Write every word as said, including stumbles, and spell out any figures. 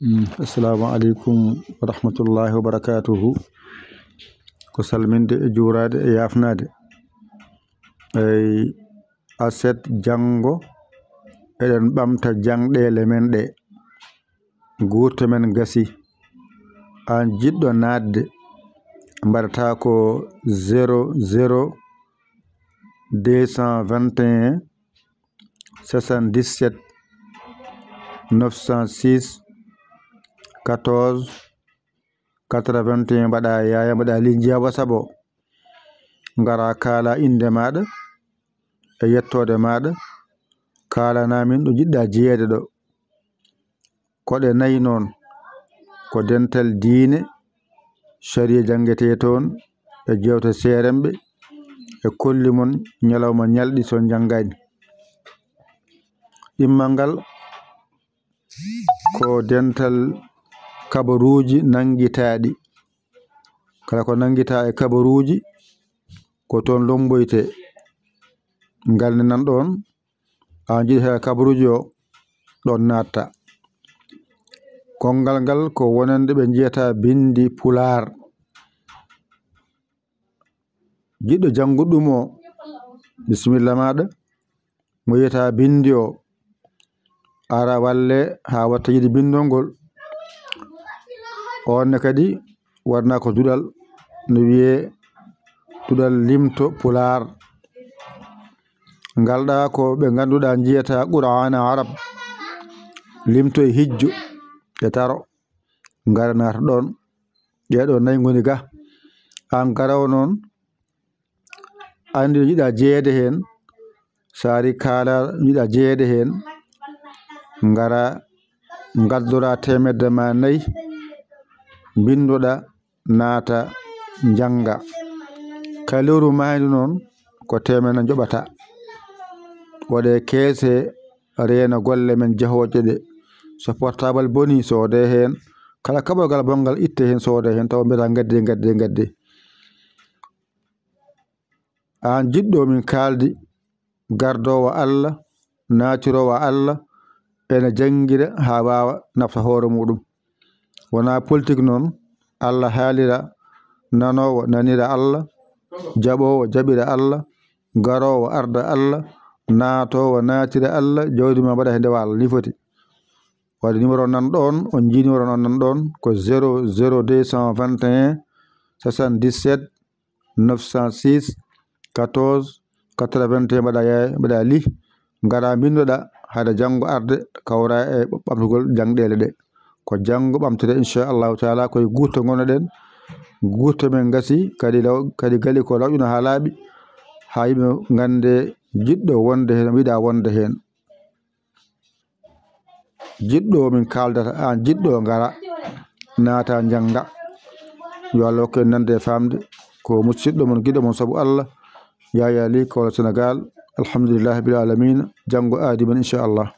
Mm, assalamu aleykum wa rahmatullahi wa barakatuhu. Ko salminde e juuraade e yaafnaade. Eyi, aset janngo eɗen ɓamta jangɗeele men ɗe. Guurto men gasi. Aan jiɗɗo naatde, mbaɗata ko zéro zéro deux cent vingt et un soixante-dix-sept neuf cent six quatorze quatre-vingt-un, mbaɗa yaaya, mbaɗa linjiya WhatsApp o. Ngara kaala innde maaɗa e yettoode maaɗa, kaalana min ɗo njiɗɗa jeyeede ɗo. Ko ɗe nayi noon, ko dental diine, sariya janngetee toon, e jeewte seeremɓe, e kolli mon ñalawma ñalɗi so njanngaani. Ɗimmal ngal ko dental kabaruuji nanngitaaɗi. Kala ko nanngitaa e kabaruuji, ko toon lommboytee. Ngal ne nan ɗoon, aan jiɗɗo heɗaade kabaruuji o, ɗoon naatta. Konngol ngal ko wonande ɓe njiyata binndi Pulaar. Jiɗɗo janngude ɗum o, bisimilla maaɗa. Mo yiyata binndi o, ara walle haa watta yiide binndol ngol. Oon ne kadi waɗanaa ko duɗal, no wiyee duɗal limto Pulaar. Ngal ɗa ko ɓe ngannduɗaa njiyata Qur'aana Arab, limto e hijjo e taro. Ngara naata ɗoon. Ɗee ɗoo nayi ngoni ga. Aan garoowo noon, anndi no njiɗɗa jeyeede heen. So ari kaala no njiɗɗa jeyeede heen. Ngara ngaddora teemedde ma nayi, mbinndoɗa, naata, njannga. Kala lewru maaydu noon ko teemedde njoɓata. Waɗee keese, reena golle men jahooje ɗe. So portable bonii, soodee heen. Kala kaɓorgal bonngal ittee heen, soodee heen, tawa mbiyata ngaddee, ngaddee, ngaddee. Aan jiɗɗo min kaaldi, gardoowo Allah, naatiroowo Allah, ene janngira haa waawa nafta hoore muuɗum. Wonaa politik noon, Allah haalira, nanoowo nanira Allah, jaɓoowo jaɓira Allah, garoowo arda Allah, naatoowo naatira Allah, jawdi ma mbaɗa he ndewa Allah, ni foti. Waɗi numéro nan ɗoon, on njii numéro on nan ɗoon, ko zéro zéro deux cent vingt et un soixante-dix-sept neuf cent six quatorze quatre-vingt-un, mbaɗa yaaya, mbaɗa lih, ngara mbinndoɗa hade janngo arde kawra e ɓamtugol jangɗeele ɗe. Ko janngo ɓamtete, inchallahu taala, koye guurto ngonnoɗen. Guurto men gasi, kadi law-, kadi gali ko lawƴuno haa laaɓi, haa yimɓe ngannde jiɗɗo wonde heen, yiɗa wonde heen. Jiɗɗo min kaaldata, aan jiɗɗo ngara, naata njannga. Yo Allah hokku en nande e faamde. Ko musidɗo mon, giɗo mon sabu Allah, Yaya Ly, Kawla Senegal. Alhamdulillahi rabbil alamina. Janngo aadi men, inchallah.